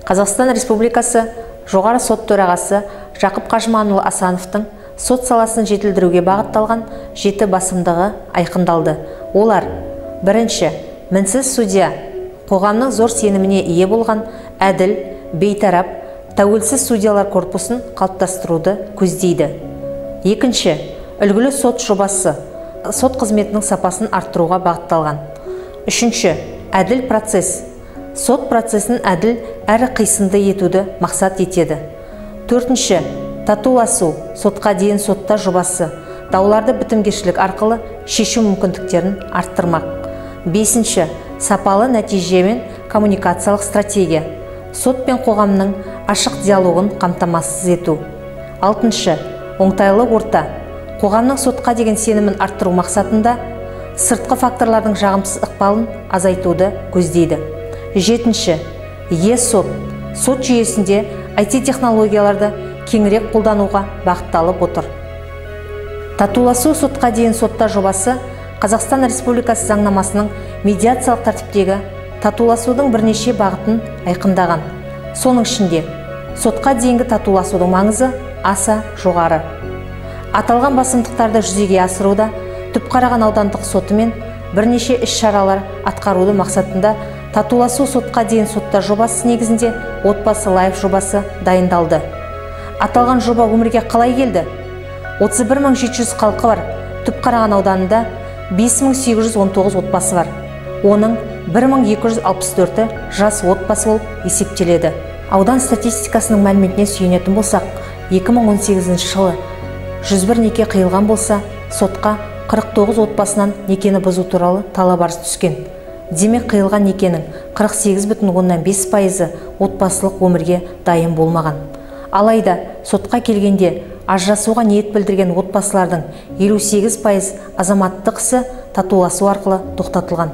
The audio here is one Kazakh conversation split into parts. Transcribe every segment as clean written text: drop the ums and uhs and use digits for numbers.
Қазақстан Республикасы Жоғары сот төрағасы Жақып Қажыманұлы Асановтың сот саласын жетілдіруге бағытталған 7 басымдығы айқындалды. Олар: бірінші, мінсіз судья, қоғамның зор сеніміне ие болған әділ, бейтарап, тәуелсіз судьялар корпусын қалыптастыруды көздейді. Екінші, үлгілі сот жобасы, сот қызметінің сапасын арттыруға бағытталған. Үшінші, әділ процесс, сот процесін әділ әрі қисынды етуді мақсат етеді. Төртінші, татуласу, сотқа дейін сотта жобасы, дауларды бітімгершілік арқылы шешу мүмкіндіктерін арттырмақ. Бесінші, сапалы нәтиже мен коммуникациялық стратегия, сот пен қоғамның ашық диалогын қамтамасыз ету. Алтыншы, оңтайлы орта, қоғамның сотқа деген сенімін арттыру мақсатында сыртқы факторлардың жағымсыз ықпалын азайтуды көздейді. Жетінші, е-сот, сот жүйесінде IT-технологияларды кеңірек қолдануға бағытталып отыр. Татуласу сотқа дейін сотта жобасы Қазақстан Республикасы заңнамасының медиациялық тәртіптегі татуласудың бірнеше бағытын айқындаған. Соның ішінде сотқа дейінгі татуласудың маңызы аса жоғары. Аталған басымдықтарды жүзеге асыруда Түпқараған аудандық сотымен бірнеше іс-шаралар атқаруды мақсатында татуласу сотқа дейін сотта жобасы негізінде Отбасы Лайф жобасы дайындалды. Аталған жоба өмірге қалай келді? 31 700 халқы бар Түпқараған ауданында 5819 отбасы бар. Оның 1264-і жас отбасы болып есептеледі. Аудан статистикасының мәліметіне сүйенетін болсақ, 2018 жылы 101 неке қиылған болса, сотқа 49 отбасынан некені бұзу туралы талап арыз түскен. Демек, қиылған некенің 48,5%-ы отбасылық өмірге дайын болмаған. Алайда сотқа келгенде ажырасуға ниет білдірген отбасылардың 58% азаматтық ісі татуласу арқылы тоқтатылған.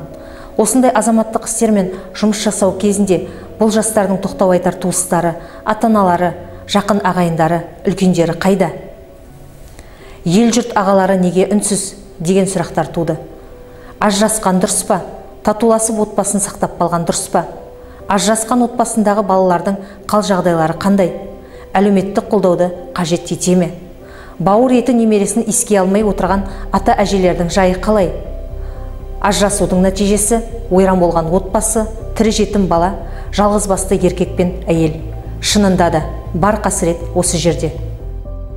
Осындай азаматтық істермен жұмыс жасау кезінде бұл жастардың тоқтау айтар туыстары, ата-аналары, жақын ағайындары, үлкендері қайда? Ел жұрт ағалары неге үнсіз деген сұрақтар туды. Ажырасқан дұрыс па? Татуласып отбасын сақтап қалған дұрыс па? Ажырасқан отбасындағы балалардың қал жағдайлары қандай? Әлеуметтік қолдауды қажет ете ме? Бауыр еті немересін иіскей алмай отырған ата әжелердің жайы қалай? Ажырасудың нәтижесі ойран болған отбасы, тірі жетім бала, жалғыз басты еркек пен әйел. Шынында да бар қасірет осы жерде.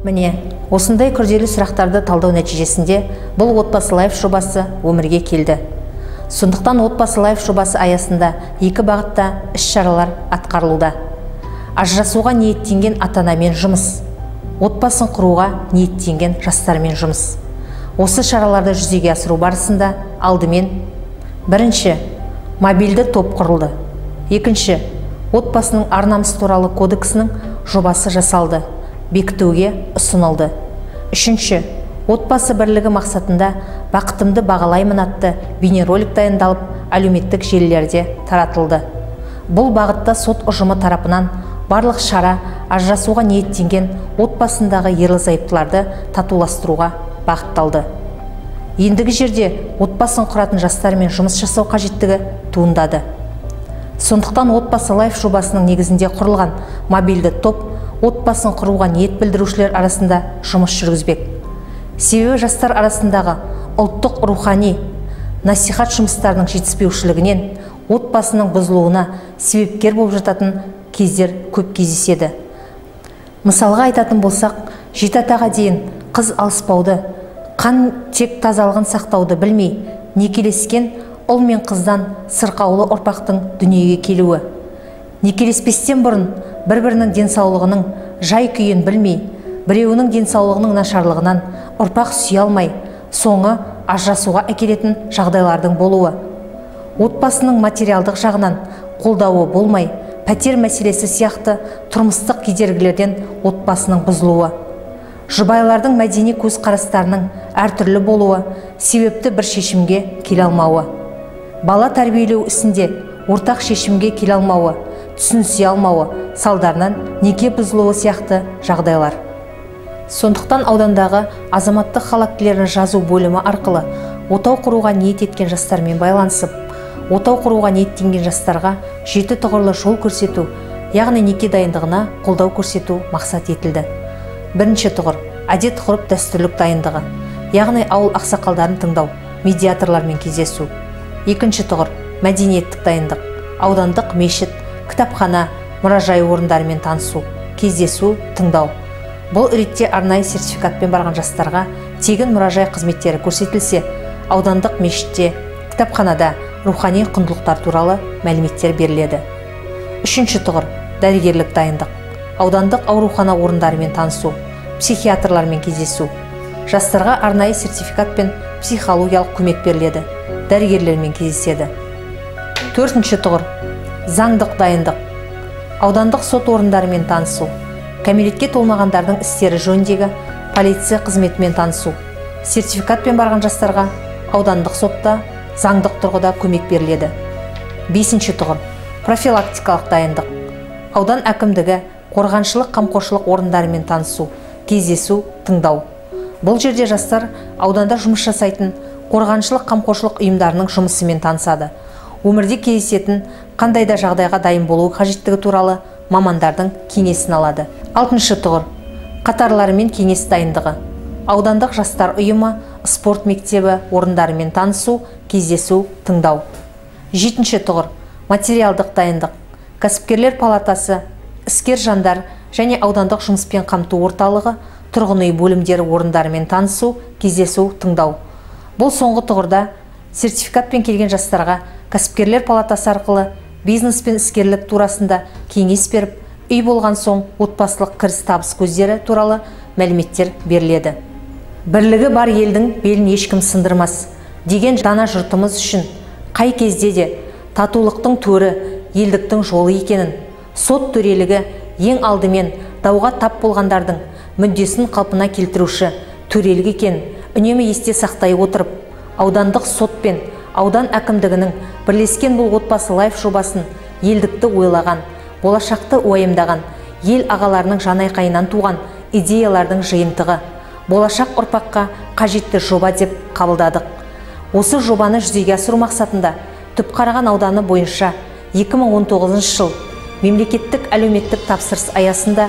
Міне, осындай күрделі сұрақтарды талдау нәтижесінде бұл Отбасы Лайф жобасы өмірге келді. Сондықтан Отбасы Лайф жобасы аясында екі бағытта іс-шаралар атқарылуда. Ажырасуға ниеттенген ата-анамен жұмыс, отбасын құруға ниеттенген жастармен жұмыс. Осы шараларды жүзеге асыру барысында алдымен бірінші, мобильді топ құрылды. Екінші, отбасының ар-намысы туралы кодексінің жобасы жасалды, бекітуге ұсынылды. Үшінші, отбасы бірлігі мақсатында «Бақытымды бағалаймын» атты бейнеролик дайындалып, әлеуметтік желілерде таратылды. Бұл бағытта сот ұжымы тарапынан барлық шара ажырасуға ниеттенген отбасындағы ерлі-зайыптыларды татуластыруға бағытталды. Ендігі жерде отбасын құратын жастармен жұмыс жасау қажеттігі туындады. Сондықтан Отбасы Лайф жобасының негізінде құрылған мобильді топ отбасын құруға ниет білдірушілер арасында жұмыс жүргізбек. Себебі жастар арасындағы ұлттық рухани насихат жұмыстарының жетіспеушілігінен отбасының бұзылуына себепкер болып жататын кездер көп кездеседі. Мысалға айтатын болсақ, жеті атаға дейін қыз алыспауды, қан тек тазалығын сақтауды білмей некелескен ұл мен қыздан сырқаулы ұрпақтың дүниеге келуі, некелеспестен бұрын бір бірінің денсаулығының жай күйін білмей, біреуінің денсаулығының нашарлығынан ұрпақ сүйе алмай, соңы ажырасуға әкелетін жағдайлардың болуы, отбасының материалдық жағынан қолдауы болмай, пәтер мәселесі сияқты тұрмыстық кедергілерден отбасының бұзылуы, жұбайлардың мәдени көзқарастарының әртүрлі болуы себепті бір шешімге келе алмауы, бала тәрбиелеу ісінде ортақ шешімге келе алмауы, түсінісе алмауы салдарынан неке бұзылуы сияқты жағдайлар. Сондықтан аудандағы азаматтық хал актілерін жазу бөлімі арқылы отау құруға ниет еткен жастармен байланысып, отау құруға ниеттенген жастарға жеті тұғырлы жол көрсету яғни неке дайындығына қолдау көрсету мақсат етілді. Бірінші тұғыр әдет ғұрып дәстүрлік дайындығы, яғни ауыл ақсақалдарын тыңдау, медиаторлармен кездесу. Екінші тұғыр мәдениеттік дайындық, аудандық мешіт, кітапхана, мұражай орындарымен танысу, кездесу, тыңдау. Бұл ретте арнайы сертификатпен барған жастарға тегін мұражай қызметтері көрсетілсе, аудандық мешітте, кітапханада рухани құндылықтар туралы мәліметтер беріледі. Үшінші тұғыр дәрігерлік дайындық, аудандық аурухана орындарымен танысу, психиатрлармен кездесу. Жастарға арнайы сертификатпен психологиялық көмек беріледі, дәрігерлермен кездеседі. Төртінші тұғыр заңдық дайындық, аудандық сот орындарымен танысу, кәмелетке толмағандардың істері жөніндегі полиция қызметімен танысу. Сертификатпен барған жастарға аудандық сотта заңдық тұрғыда көмек беріледі. Бесінші тұғыр профилактикалық дайындық, аудан әкімдігі, қорғаншылық қамқоршылық орындарымен танысу, кездесу, тыңдау. Бұл жерде жастар ауданда жұмыс жасайтын қорғаншылық қамқоршылық ұйымдарының жұмысымен танысады. Өмірде кездесетін қандай да жағдайға дайын болу қажеттігі туралы мамандардың кеңесін алады. Алтыншы тұғыр қатарларымен кеңес дайындығы, аудандық жастар ұйымы, спорт мектебі орындарымен танысу, кездесу, тыңдау. Жетінші тұғыр материалдық дайындық, кәсіпкерлер палатасы, іскер жандар және аудандық жұмыспен қамту орталығы, тұрғын үй бөлімдері орындарымен танысу, кездесу, тыңдау. Бұл соңғы тұғырда сертификатпен келген жастарға кәсіпкерлер палатасы арқылы бизнес пен іскерлік турасында кеңес беріп, үй болған соң отбасылық кіріс табыс көздері туралы мәліметтер беріледі. Бірлігі бар елдің белін ешкім сындырмас деген дана жұртымыз үшін қай кезде де татулықтың төрі елдіктің жолы екенін, сот төрелігі ең алдымен дауға тап болғандардың мүддесін қалпына келтіруші төрелік екенін үнемі есте сақтай отырып, аудандық сот пен аудан әкімдігінің бірлескен бұл отбасы лайф жобасын елдікті ойлаған, болашақты уайымдаған ел ағаларының жанайқайынан туған идеялардың жиынтығы, болашақ ұрпаққа қажетті жоба деп қабылдадық. Осы жобаны жүзеге асыру мақсатында Түпқараған ауданы бойынша 2019 жыл мемлекеттік әлеуметтік тапсырыс аясында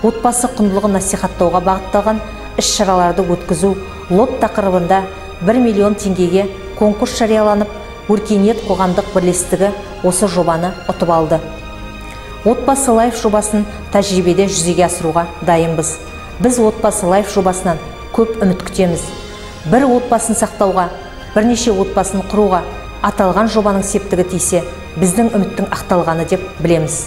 отбасы құндылығын насихаттауға бағытталған іс-шараларды өткізу лот тақырыбында 1 миллион теңгеге конкурс жарияланып, Өркениет қоғамдық бірлестігі осы жобаны ұтып алды. Отбасы лайф жобасын тәжірибеде жүзеге асыруға дайынбыз. Біз отбасы лайф жобасынан көп үміт күтеміз. Бір отбасын сақтауға, бірнеше отбасын құруға аталған жобаның септігі тисе, біздің үміттің ақталғаны деп білеміз.